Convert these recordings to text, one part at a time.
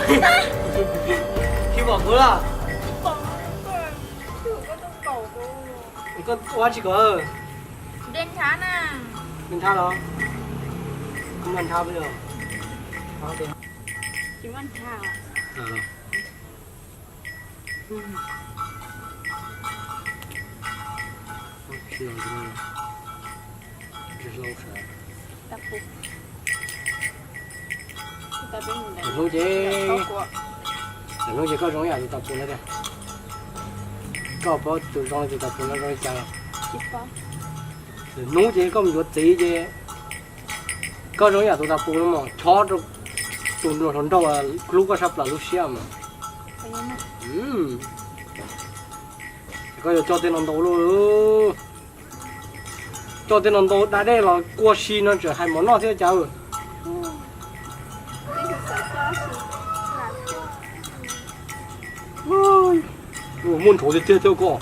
Tsis pom kuv los? Koj ua tsis kom. Nthab los? Koj muaj nthab peb os? Hnub ces, hnub ces koj zoo ib yam tus tas pus no tiag. Koj paub tus zoo li tus tas pus no zoo li cas? Hnub ces koj mus yuav txiv ces koj zoo ib yam tus tas pus no mas chob rau tus hluas nraug hlub koj sab plaws lub siab mas. Koj yuav coj tej no ntau luj, coj tej no ntau da dej los kua si no tseem hais mov noj thiab cas. Muaj ntshauv tiag tiag thiab koj,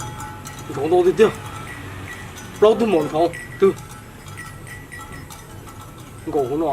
ntshauv ntau tiag tiag. Plaub tug maum ntshauv twg nkaus hauv no.